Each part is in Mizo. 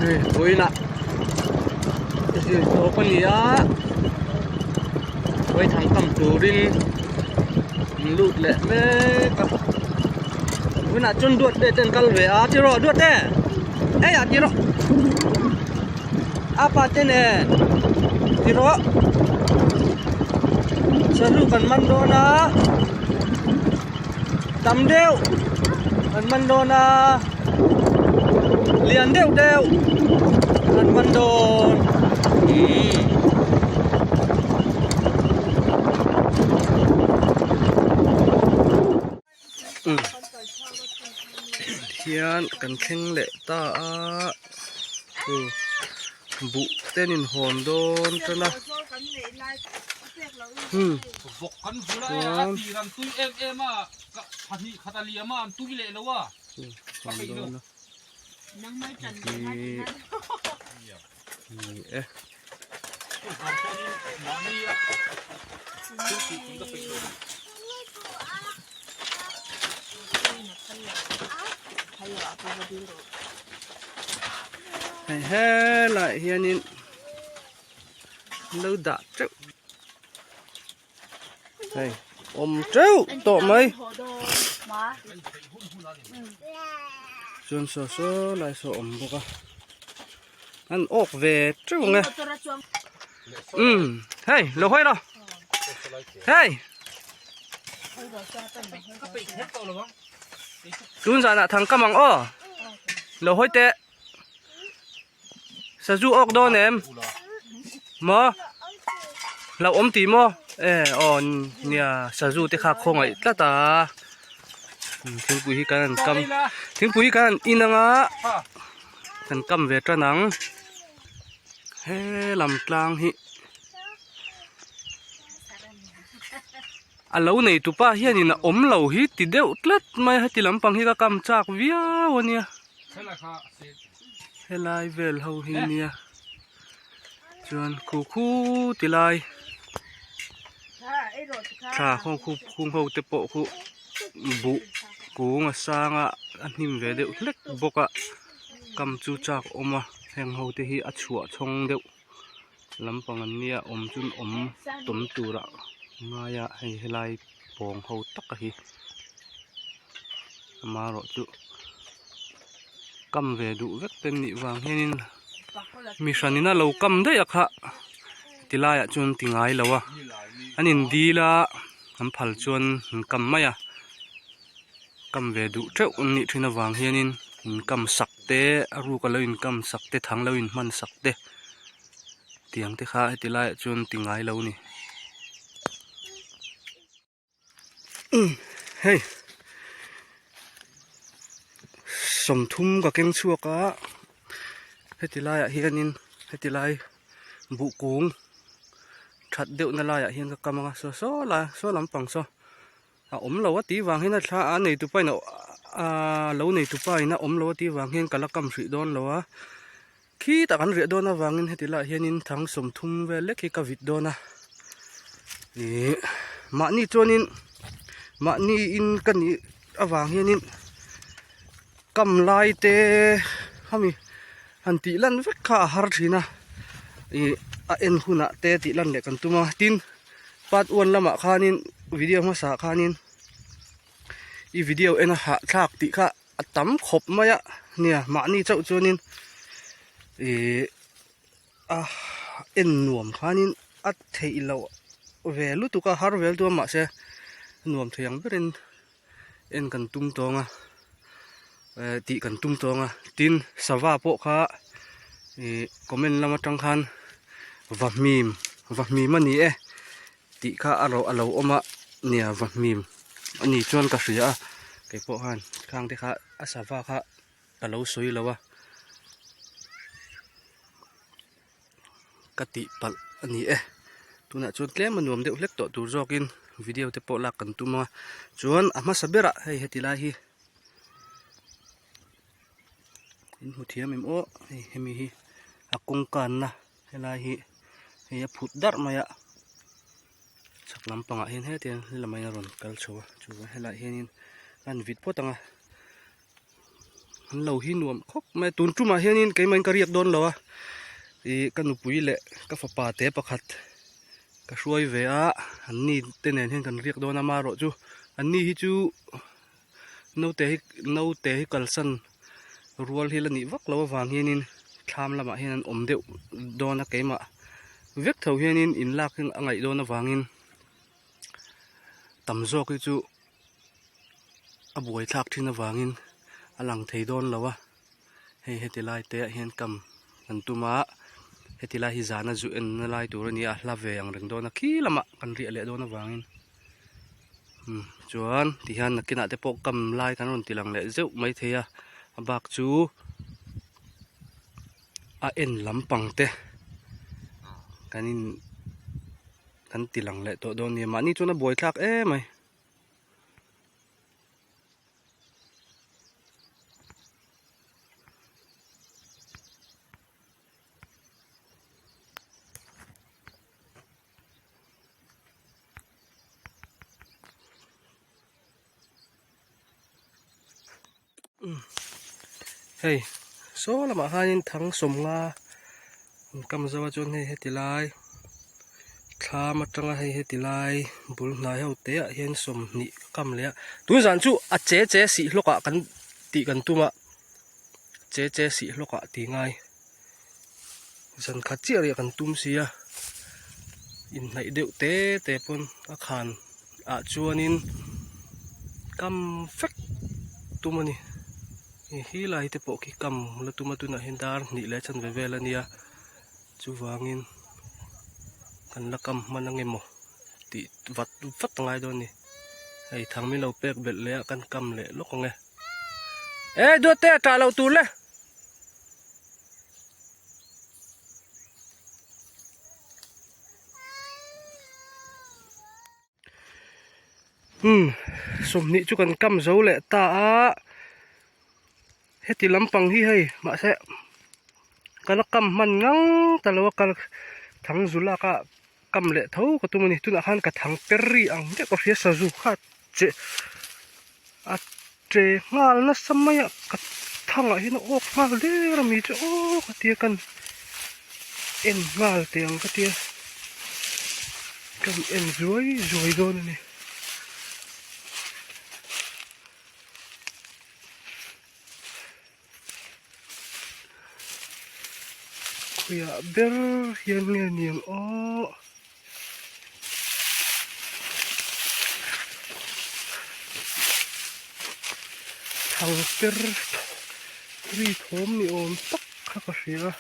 Hei vawiinah zir tawp a ni a vaithang kam turin an lut leh mek a vawiinah chuan duat te ten kal ve a ti rawh duat te hei ah ti rawh a pa te nen ti rawh sazu kan man dawn a tam deuh kan man dawn a lian deuh deuh kan man dawn umm. Hian kan thleng leh ta a chu buh te an inhawn dawn tan a. Chuan ni e. Hei helaiah hianin an lo dah teuh hei awm teuh tawh mai chuan saw saw lai saw awm bawk a an awk ve teuh ang e umm hei lo hawi rawh hei tun zanah thang kam ang aw lo hawi teh. Sazu awk dawn em? Maw? Lo awm tih maw? E aw nia sazu te kha khawngaih tlat a. Thingpui hi kan han kam thingpui hi kan han in anga kan kam ve tan ang. He lam tlang hi a lo nei tupa hianin a awm lo hi ti deuh tlat mai a heti lampang hi ka kam chak viau a nia. Helai vel ho hi nia chuan khu khu ti lai thla khawng khu khung ho te pawh khu buh kung a sang a a hnim ve deuh hlek bawk a kam chu chak a awm a heng ho te hi a chhuah chhawng deuh lampang an nia awm chu awm tawm tur ah ngai a hei helai pawng ho tak a hi amaherawhchu kam ve duh vek te nih vang hianin mi hranin a lo kam daih a kha ti laiah chuan ti ngai lo a an in dil a an phal chuan an kam mai a kam ve duh teuh an nih thin avang hianin in kam sak te a ruk a lo in kam sak te thang lo in hman sak te tiang te kha heti laiah chuan ti ngai lo a ni. Hei 30 ka keng chhuak a heti laiah hianin heti lai buh kung that deuh na laiah hian ka kam anga saw saw lai saw lampang saw a awm lo a tih vang hian a thla a nei tupa in a lo nei tupa in a awm lo a tih vang hian ka la kam hrih dawn lo a khitah kan riah dawn avangin heti laiah hianin thang 30 vel lek hi ka vit dawn a ih mahni chuanin mahni in ka nih avang hianin kam lai te khami han tih lan vek kha a har thin a ih a en hunah te tih lan leh kan tum a tin part one lamah khanin video hmasa ah khanin i video en a hahthlak tih kha a tam khawp mai a nia mahni chauh chuanin ih a en nuam khanin a theih loh ve lutuk a har vel tu a mahse nuam thei ang berin en kan tum tawng a eh tih kan tum tawng a tin sava pawh kha ih comment lam atang khan vahmim vahmim a ni e tih kha a rawh a lo awm a nia vahmim a ni chuan ka hria a keipawh khan khang te kha a sava kha ka lo sawi lo a ka tih palh a ni e tunah chuan tlem a nuam deuh hlek tawh tur zawkin video te pawh lak kan tum a chuan a hmasa berah hei heti lai hi in hmu thiam em aw hei hemi hi a kawng kanna helai hi hei a phut darh mai a chhak lampangah hian hetiang lamah hian a rawn kal chho a chuan helaiah hianin a han vit phawt ang a. An lo hi nuam khawp mai a, tun tumah hianin keimah in ka riak dawn lo a, ih ka nupui leh ka fapa te pakhat ka hruai ve a, an ni te nen hian kan riak dawn a amaherawh chu an ni hi chu naute hi naute hi kalsan rual hi la nih vak loh avang hianin thlam lamah hian an awm deuh dawn a keimah vek tho hianin in lak hi a ngaih dawn avangin tam zawk hi chu a buai thlak thin avangin a lang thei dawn lo a hei heti lai te ah hian kam kan tum a heti lai hi zana zu en na lai tur a ni a a hla ve ang reng dawn a khi lamah kan riah leh dawn avangin umm chuan tihian nakinah te pawh kam lai kan rawn ti lang leh zeuh maithei a a bak chu a en lampang te kan in kan ti lang leh tawh dawn a ni mahni chuan a buai thlak em mai. Hei saw lamah khanin thang sawmnga an kam zo a chuan hei heti lai thlam atanga hei heti lai bul hnai ho te ah hian 20 ka kam leh a tun zan chu a che che sih hlawk ah kan tih kan tum a che che sih hlawk ah tih ngai zan khat chiah riah kan tum si a inhnaih deuh te te pawn a khan ah chuanin kam vek tum a ni hi lai te pawh khi kam la tum a tunah hian dar hnih leh chanve vel a nia chuvangin kan la kam hman ang emaw tih vat vat a ngai dawn a ni hei thang min lo pek belh leh a kan kam leh lawk ang e e duat te a tah loh tur le. Umm 20 chu kan kam zo leh ta a heti lampang hi hei mahse ka la kam hman ngang ta lo a kal thang zu lak a kam leh tho ka tum a ni tunah khan ka thang per ri ang deuh ka hria sazu kha che a Che nghal nasa mai a ka thangah hian a awk nghal der a mi chu aw ka tia kan en nghal teh ang ka tia kan en zuai zuai dawn a ni. Khawiah ber hian nge niang aw. Thang per ri thawm ni awm tak kha ka hria a.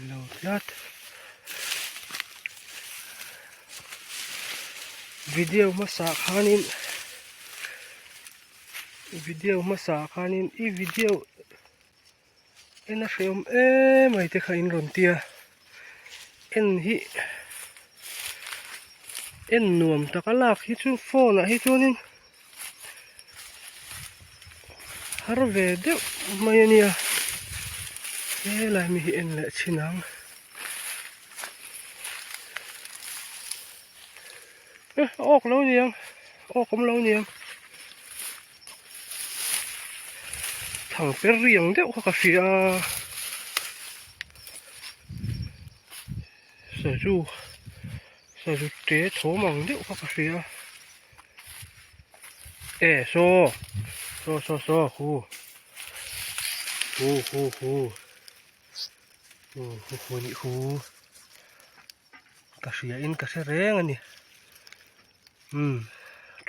Lo tlat video hmasa khanin video hmasa khanin i video en a hrehawm em mai te kha in rawn tia en hi en nuam tak a lak hi chu phone ah hi chuanin har ve deuh mai a nia helai mi hi en leh chhin ang eh a awk lo niang awk awm lo niang. Thang per riang deuh kha ka hria a sazu sazu te thawm ang deuh kha ka hria e saw saw saw saw hu hu hu hu hu hu hu ni hu ka hria in ka hre reng a ni. Umm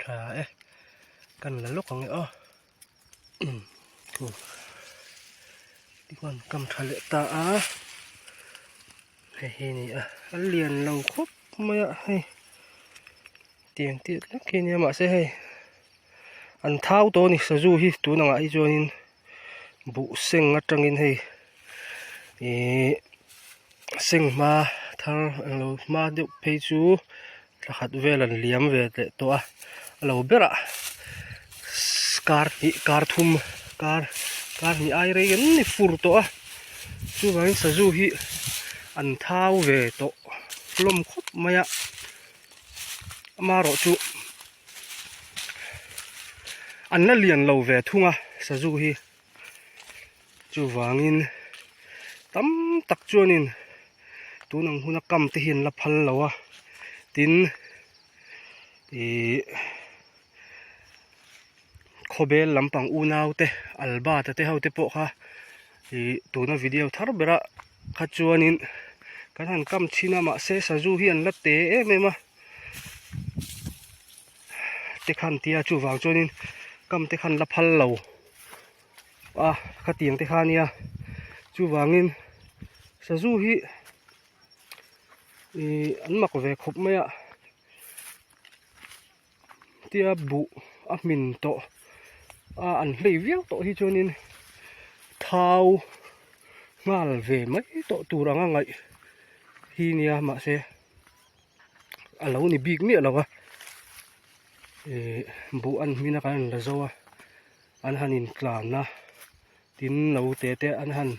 tha e kan la lawk ang e aw umm thu tichuan kam tha leh ta a hei hi a ni a a lian lo khawp mai a hei tiang tiat lek hi a nia mahse hei an thau tawh a ni sazu hi tun angah hi chuanin buh seng atangin hei ihh seng hma thar englo hma deuh phei chu thla khat vel an liam ve leh tawh a a lo berah kar hnih kar thum kar. Kar hnih ai rei an ni fur tawh a, chuvangin sazu hi an thau ve tawh hlawm khawp mai a, amaherawhchu an la lian lo ve thung a sazu hi. Chuvangin tam tak chuanin tun ang huna kam te hi an la phal lo a, tin ihh khawbel lampang unau te Albert-a te ho te pawh kha ihh tuna video thar bera kha chuanin kan han kam chhin a mahse sazu hi an la te em em a te khan tia chuvang chuanin kam te khan la phal lo a khatiang te kha ania chuvangin sazu hi ihh an mak ve khawp mai a tia buh a hmin tawh a an hlei viau tawh hi chuanin thau nghal ve mai tawh tur anga ngaih hi nia mahse a lo ni bik miah lo a ih buh an hmin a kan la zo a an han intlan a tin lo te te an han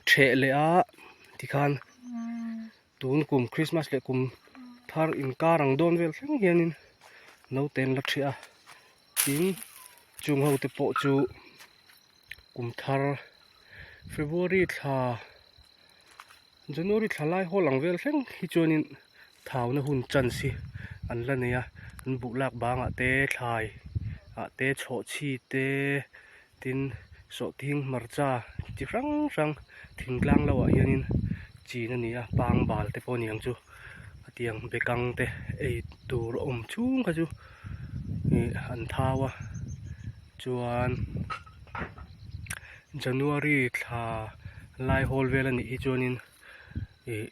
theh leh a tikhan tun kum Christmas leh kum thar inkar ang dawn vel thleng hianin naute an la ṭhiah a tin chung ho te pawh chu kum thar February thla January thla lai hawl ang vel thleng hi chuanin thauna hun chance hi an la nei a an buh lak bangah te thlai ah te chhawhchhi te tin sawhthing hmarcha chi hrang hrang thingtlang lo ah hianin chin a ni a pangbal te pawh a ni ang chu hetiang bekang te ei tur a awm chhung kha chu ih an thau a chuan January thla lai hawl vel a nih hi chuanin ih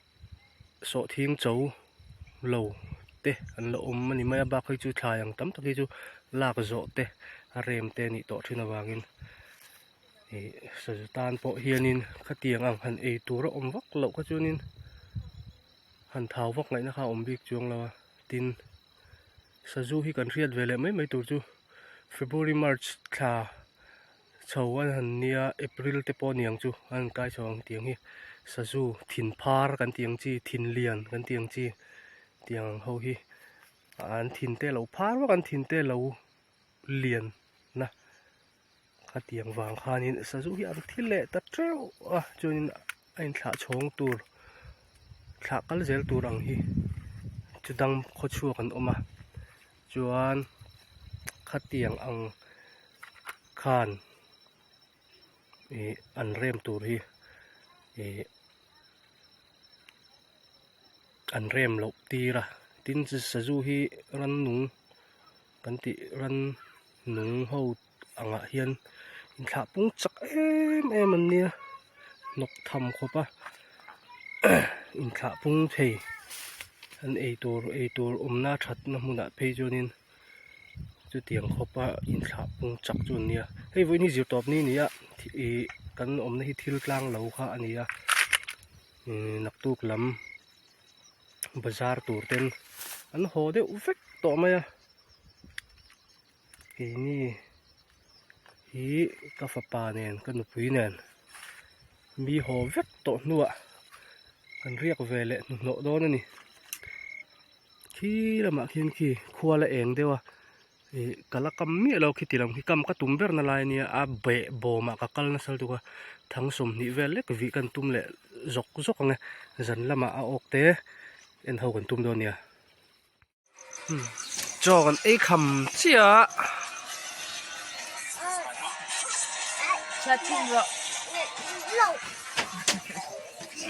sawhthing cho lo te an la awm a ni mai a bak hi chu thlai ang tam tak hi chu lak zawh te a rem te a nih tawh thin avangin ih sazu tan pawh hianin khatiang ang han ei tur a awm vak loh kha chuanin han thau vak ngaihna kha a awm bik chuang lo a tin sazu hi kan hriat ve leh mai mai tur chu February March thla chho an han nia April te pawh a ni ang chu an han kai chho ang tiang hi sazu thin phar kan tih ang chi thin lian kan tih ang chi tiang ang ho hi an thin te lo phar vak an thin te lo lian na khatiang vang khanin sazu hi an thi leh ta teuh a chuanin a inthlah chhawng tur thlah kal zel tur ang hi chu dang khawchhuak an awm a chuan khatiang ang khan ih an rem tur hi ih an rem loh tir a tin sazu hi rannung kan tih rannung ho angah hian inthlah pung chak em em an nia hnawk tham khawp a inthlah pung thei an ei tur ei tur awmna thatna hmunah phei chuanin chutiang khawpa inthlah pung chak chu an nia hei vawiin hi zirtawp ni a ni a ih kan awmna hi thil tlang lo kha a ni a ih naktuk lam bazar tur ten an haw deuh vek tawh mai a. Keini hi ka fapa nen ka nupui nen mi haw vek tawh hnuah kan riak ve leh hnuhnawh dawn a ni khi lamah khian khi khua la eng deuh a ih ka la kam miah lo khiti lam khi kam ka tum ber na lai ania a beh bawmah ka kal nasa lutuk a thang 20 vel lek vih kan tum leh zawk zawk ang e zan lamah a awk te en ho kan tum dawn a nia. Chaw kan ei kham chiah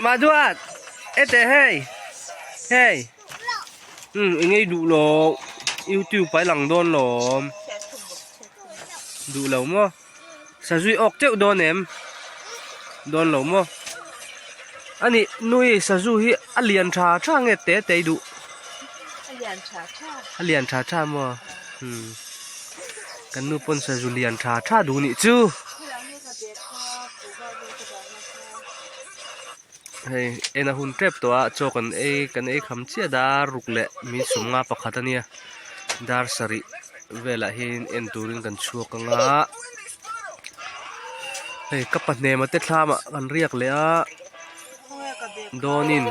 Maduat ete hei hei um i ngei duh lo youtube ah i lang dawn lawm duh lo maw sazui awk teuh dawn em dawn lo maw ani nui sazu hi a lian tha tha nge te te i duh a lian tha tha a lian tha tha maw um kan nu pawn sazu lian tha tha duh nih chu hei en a hun tep tawh a chaw kan ei kan ei kham chiah dar ruk leh mi sawmnga pakhat a nia dar sarih velah hian en turin kan chhuak ang a. Hei ka pahnema te thlamah kan riak leh a dawnin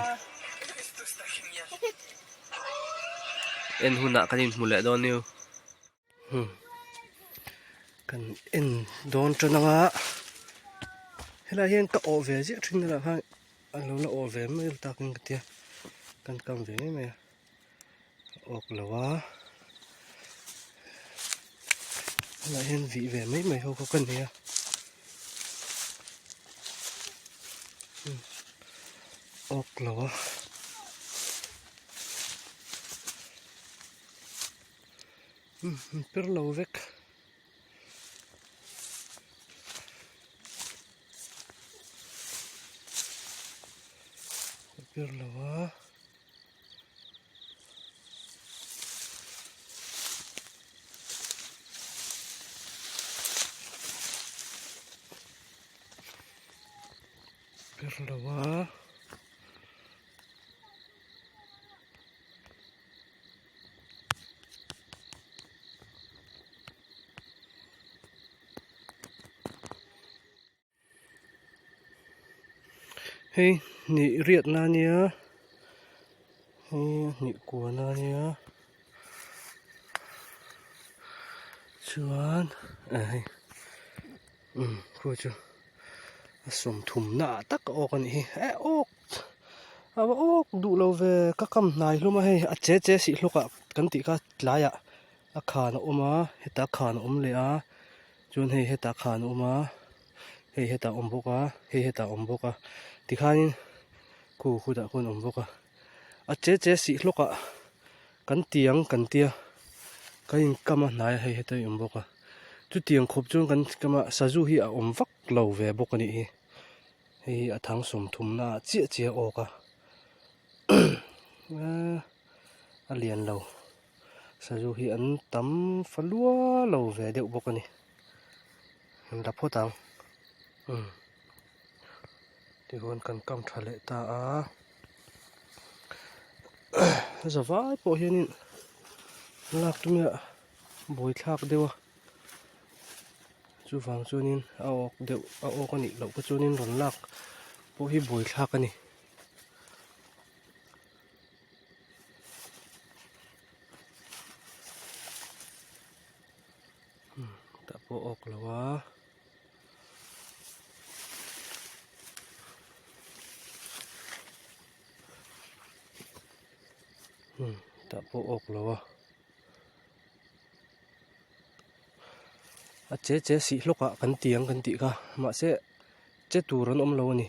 en hunah kan inhmu leh dawn niu. Kan en dawn tan anga helai hian ka awh ve ziah thin a khan a lo la awh ve mai takin ka tia kan kam ve mai mai a awk lo a helai hian vih ve mai mai ho kha ka nei a awk lo a. Per lo vek. Per lo a. Per lo a. Hei hnih riatna a nia hei hnih kuana a nia chuan eh hei umm khu chu a sawmthumna ah tak a awk a nih hi eh awk. A va awk duh lo ve ka kam hnai hlum a hei a che che sih hlawk ah kan tih kha tlaiah a khan a awm a hetah khan a awm leh a chuan hei hetah khan a awm a hei hetah a awm bawk a hei hetah a awm bawk a tikhanin khu khutah khuan a awm bawk a a che che sih hlawk ah kan tiang kan tia kan inkam a hnai a hei hetah a awm bawk a chutiang khawp chuan kan kam a sazu hi a awm vak lo ve bawk a nih hi. Hei hi a thang sawmthumna ah chiah chiah a awk a a lian lo sazu hi an tam fa lua lo ve deuh bawk a ni an la phawt ang umm tichuan kan kam tha leh ta a zavai pawh hianin lak tum ila buaithlak deuh a. Chuvang chuanin a awk deuh a awk a nih loh pawh chuanin rawn lak pawh hi buaithlak a ni. Tah pawh awk lo a. Tah pawh awk lo a. A che che sih hlawk ah kan ti ang kan tih kha mahse che tur an awm lo a ni.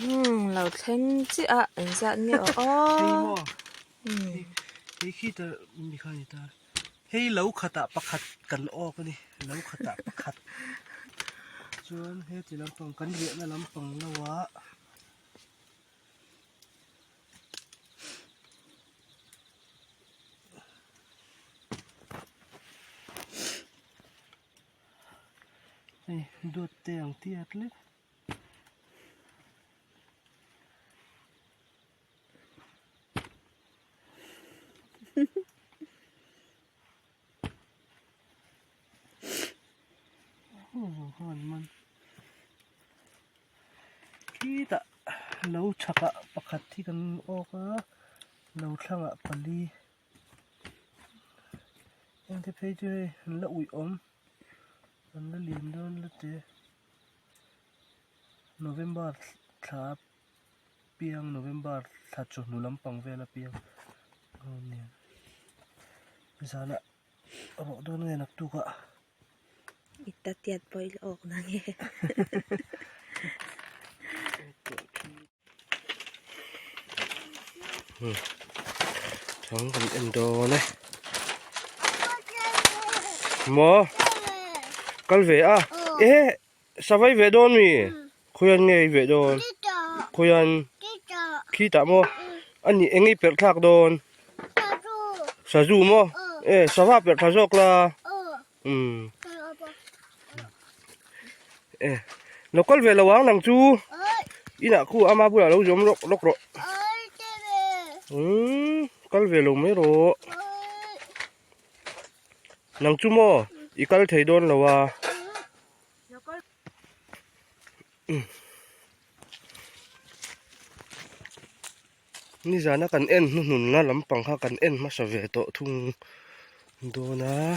Umm lo thleng chiah a engzat nge aw aw Hei khi ta mi kha ni ta hei lo khatah pakhat kan awk a ni lo khatah pakhat chuan heti lampang kan riahna lampang lo ah. Hei duat te ang tiat lek. Khitah lo chhakah pakhat hi kan awk a lo thlangah pali engte phei chu hei an la uih awm an la lian dawn la te November thla piang November thla chawhnu lampang vel a piang zanah rawh dawn nge naktuk ah. I ta tiat pawh i la awk na nge. Thang kan en dawn e. Maw? Kal ve a. E savai ve dawn mi? Khawian nge i ve dawn? Khawian? Khitah maw? Ani eng i perh thlak dawn? Sazu. Sazu maw? E sava perh thla zawk la. Umm. E lo kal ve lo ang nang chu. Inah khu ama bulah lo zawm lawk lawk rawh. Umm kal ve lo mai rawh. Nang chu maw i kal thei dawn lo a. Nizana kan en hnuhnunna lampang kha kan en hmasa ve tawh thung dawn a.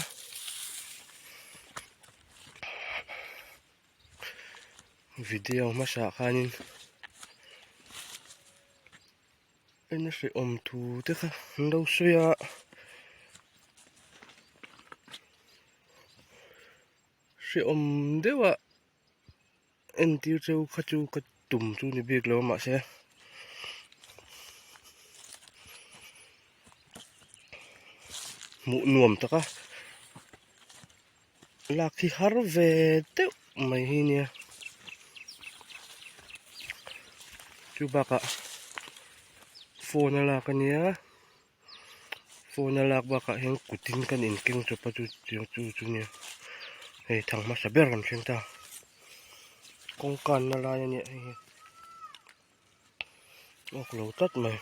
Video hmasa ah khanin en a hrehawm thu te kha an lo sawi a. Hrehawm deuh a entir cheu kha chu ka tum chu ni bik lo a mahse hmuh nuam taka lak hi har ve deuh mai hi nia chu bakah phone a lak ania. Phone a lak bakah hian kutin kan inkeng chawp a chu chu chu nia hei thang hmasa ber kan thleng ta kawng kanna lai a nia hei hi awk lo tlat mai.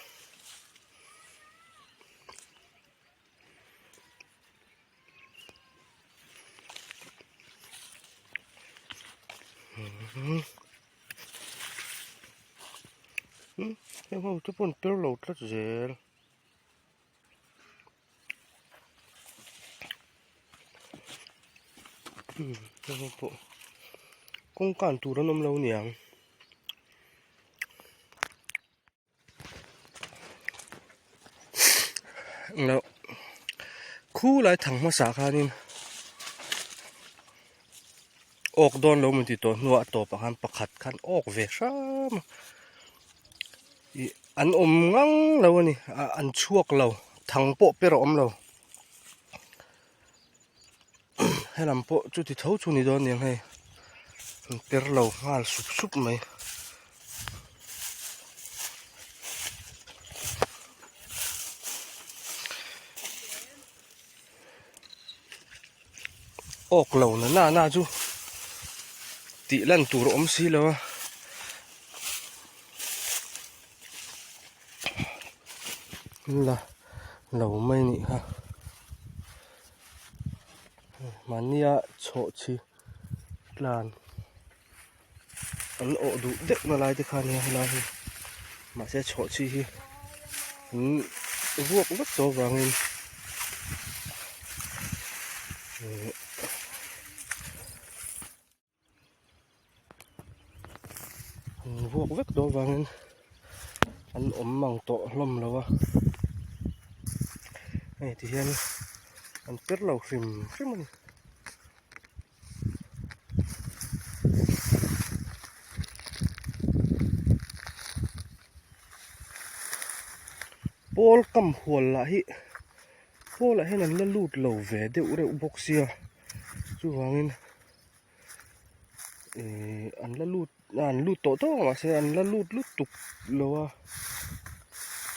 Heng ho te pawh an per lo tlat zel. Heng ho pawh kawngkan tur an awm lo niang. Englo khulai thang hmasa khanin awk dawn lo min ti tawh hnuah a tawpah khan pakhat khan awk ve hram a ih an awm ngang lo a ni ah an chhuak lo thang pawh per a awm lo helam pawh chuti tho chu ni dawn aniang hei an per lo nghal sup sup mai. Awk lo na na na chu tih lan tur a awm si lo a. La lo mai nih kha mahnia chhawh chhi tlan an awh duh deuh na lai te kha nia helai hi mahse chhawh chhi hi an vuak vek tawh avangin ihh. An vuak vek dawn vangin an awm mang tawh hlawm lo a hei ti hian an per lo hrim hrim a ni. Pawl kam hual lah hi pawl ah hian an la lut lo ve deuh reuh bawk sia chuvangin. Ihh an la lut an lut tawh tawh ang mahse an la lut lutuk lo a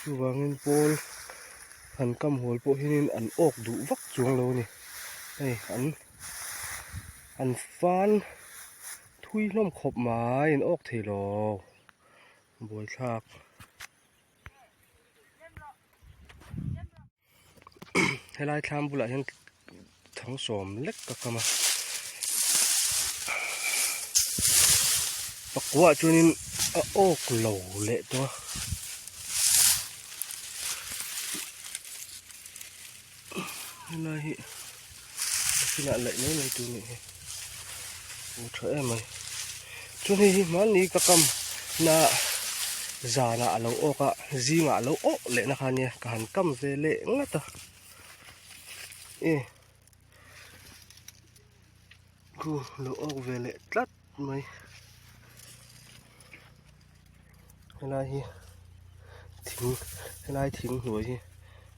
chuvangin pawl han kam hual pawh hianin an awk duh vak chuang lo a ni hei an an fan thui hlawm khawp mai an awk thei lo buaithlak. Helai thlam bulah hian thang sawm lek ka kam a pakua chuanin a awk lo leh tawh a helai hi a kinah laih mai mai tur a nih hi a tha em mai chuan hei hi hmanni ka kam na zanah a lo awk a zingah a lo awh leh na kha ania ka han kam ve leh ngat a e khu lo awk ve leh tlat mai helai hi thing helai thing hnuai hi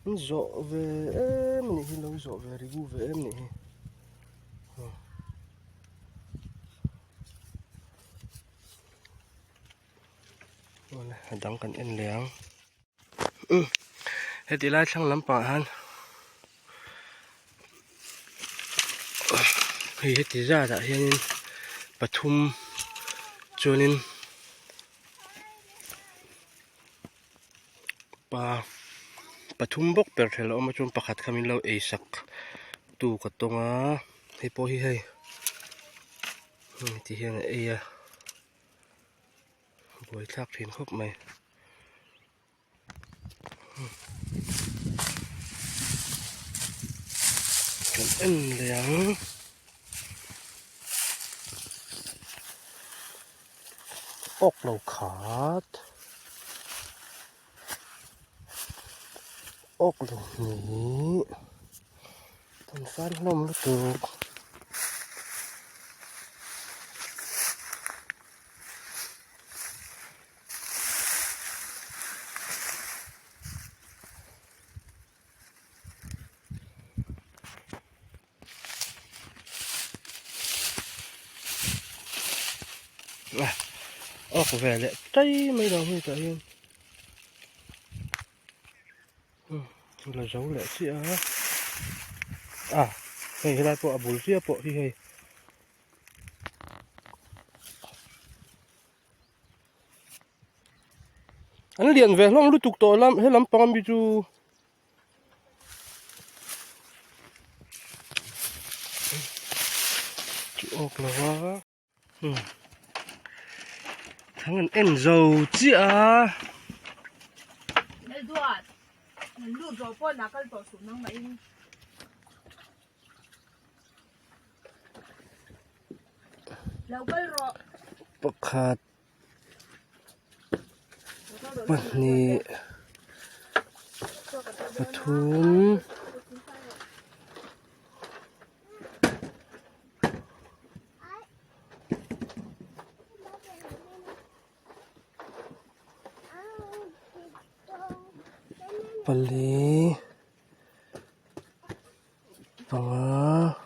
an zawh ve em a nih hi lo zawh ve rigu ve em a nih hi. A dang kan en leh ang. Heti lai thlang lampangah hian hei heti zatah hianin pathum chuanin pa pathum bawk per ṭhel a awm a chuan pakhat kha min lo ei sak tu ka tawng a hei pawh hi hei ti hian a ei a buaithlak ṭhin khawp mai. Kan en leh ang. Awk lo khat. Awk lo hnih. Kan far hlawm lutuk. Awk ve leh tai mai lo hei tah hian la zo leh chiah a ah hei helai pawh a bul chiah pawh hi hei. An lian ve hlawm lutuk tawh lam he lampang ami chu chu awk lo va hmm thang an en zo chiah a. Pakhat pahnih pathum pali. Panga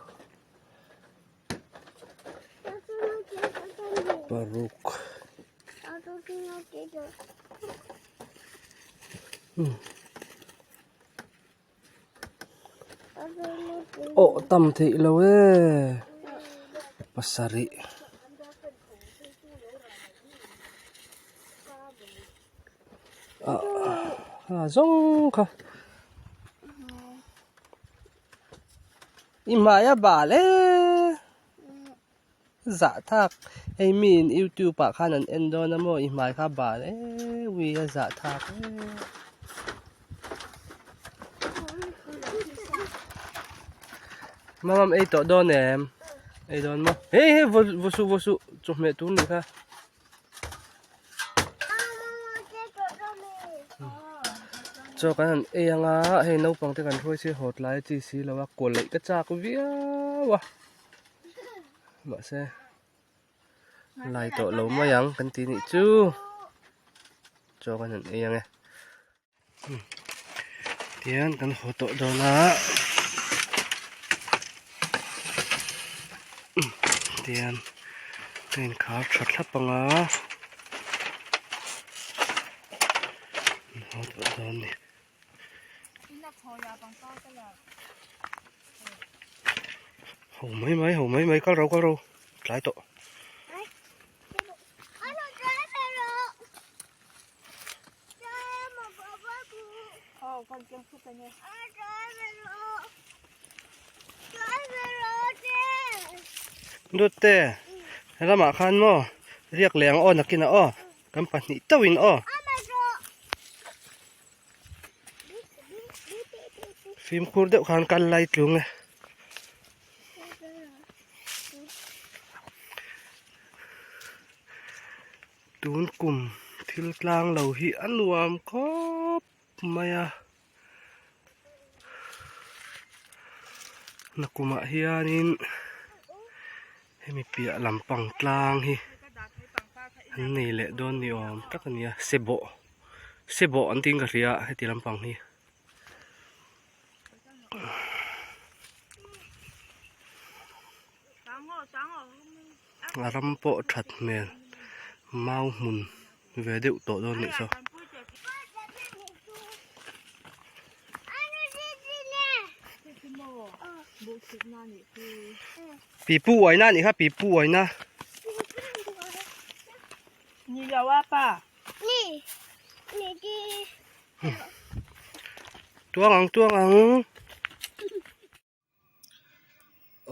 paruk awh tam theih lo e pasarih. Ah zawng kha i hmai a bal e zah thak hei mi in youtube ah khan an en dawn a maw i hmai kha bal e ui a zah thak e. Mamam ei tawh dawn em ei dawn maw hei hei vaw vaw suh vaw suh chawhmeh tur nih kha. Chaw kan han ei anga hei naupang te kan hruai si hawt lai a chi si lo a kaw laih ka chak viau a mahse lai tawh lo mai ang kan ti nih chu chaw kan han ei ang e. Tihian kan haw tawh dawn a tihian ka inkhar tha thlap ang a kan haw tawh dawn a ni. Ho mai mai ho mai mai kal ro kal ro tlai tawh. Dawtte helamah khan maw riak leh ang aw nakinah aw kan pahnih tauhin aw fimkhur deuh khan kal lai tlung e. Tun kum thil tlang lo hi a nuam khawp mai a nakumah hianin hemi piah lampang tlang hi an nei leh dawn ni awm tak a ni a sebawh sebawh an tiin ka hria a heti lampang hi. A ram pawh that hmel mau hmun ve deuh tawh dawn nih saw. Pipu uaina anih kha pipu uaina. Tuang ang tuang ang.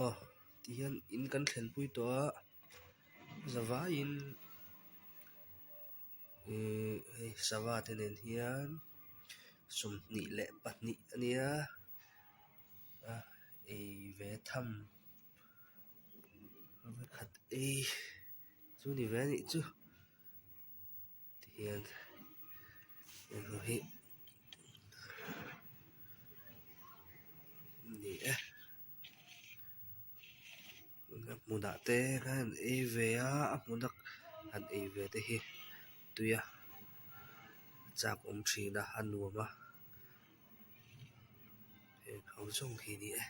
Aw tihian in kan thlenpui tawh a zavaiin ihh hei sava te nen hian 22 a nia a ei ve tham vawikhat ei chu ni ve a nih chu tihian hei hi ni e a hmunah te khan an ei ve a a hmuna han ei ve te hi tui a chak awm thin a a nuam a heng ho zawng hi a ni e.